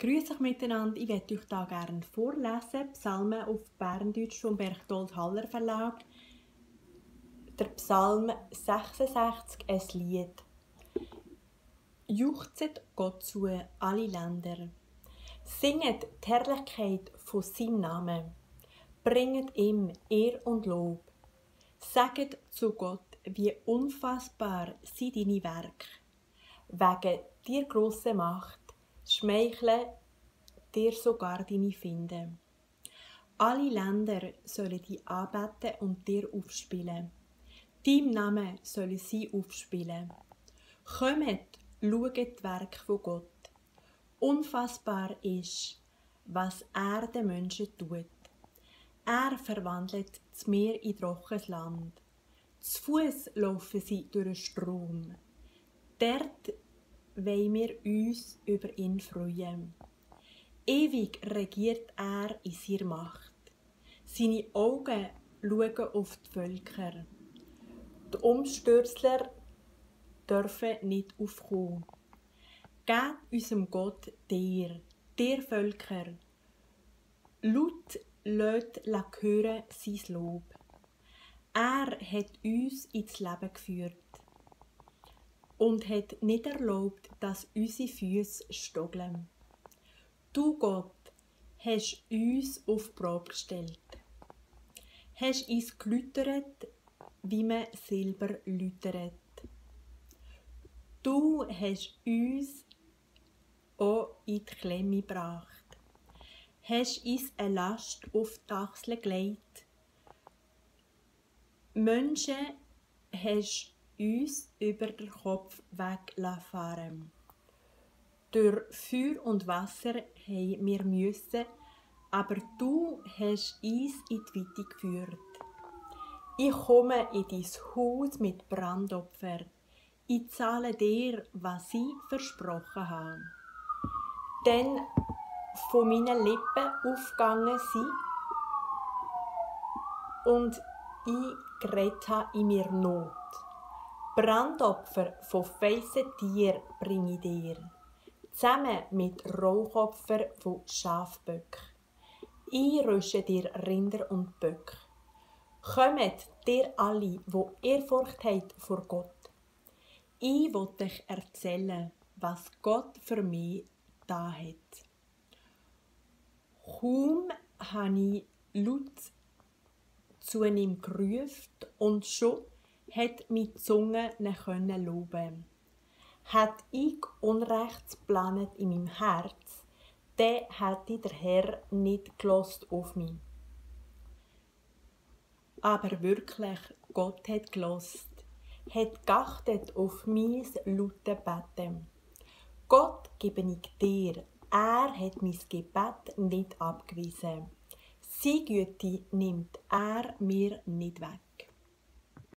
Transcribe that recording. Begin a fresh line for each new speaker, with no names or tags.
Grüß euch miteinander, ich werde euch hier gerne vorlesen, Psalmen auf Berndeutsch vom Berchtold Haller Verlag. Der Psalm 66, ein Lied. Juchzet Gott zu, alle Länder. Singet die Herrlichkeit von seinem Namen. Bringet ihm Ehr und Lob. Sagt zu Gott, wie unfassbar sind deine Werke. Wegen dir grosse Macht schmeichle dir sogar deine Finde. Alle Länder sollen dich anbeten und dir aufspielen. Deinem Namen sollen sie aufspielen. Kommet, schaut die Werke von Gott. Unfassbar ist, was er den Menschen tut. Er verwandelt das Meer in trockenes Land. Zu Fuss laufen sie durch den Strom. Dort wollen wir uns über ihn freuen. Ewig regiert er in seiner Macht. Seine Augen schauen auf die Völker. Die Umstürzler dürfen nicht aufkommen. Gebt unserem Gott dir Völker. Laut lässt hören sein Lob. Er hat uns ins Leben geführt und hat nicht erlaubt, dass unsere Füße stogeln. Du, Gott, hast uns auf die Probe gestellt. Hast uns geläutert, wie man Silber läutert. Du hast uns auch in die Klemme gebracht. Hast uns eine Last auf die Achseln gelegt. Menschen hast uns über den Kopf wegfahren. Durch Feuer und Wasser haben wir müssen, aber du hast uns in die Weite geführt. Ich komme in dein Haus mit Brandopfer. Ich zahle dir, was ich versprochen habe. Denn von meinen Lippen aufgegangen sind und ich geredet habe in mir Not. Brandopfer von feissen Tieren bringe ich dir, zusammen mit Rauchopfer von Schafböcken. Ich rösche dir Rinder und Böcke. Kommet dir alle, wo Ehrfurcht habt vor Gott. Ich will euch erzählen, was Gott für mich da hat. Kaum habe ich laut zu ihm gerufen und schon hat meine Zunge ihn loben. Hat ich Unrechts geplant in meinem Herz, dann hätte der Herr nicht gelost auf mich. Aber wirklich, Gott hat gelost, hat geachtet auf mein lautes Beten. Gott gebe ich dir, er hat mein Gebet nicht abgewiesen. Seine Güte nimmt er mir nicht weg.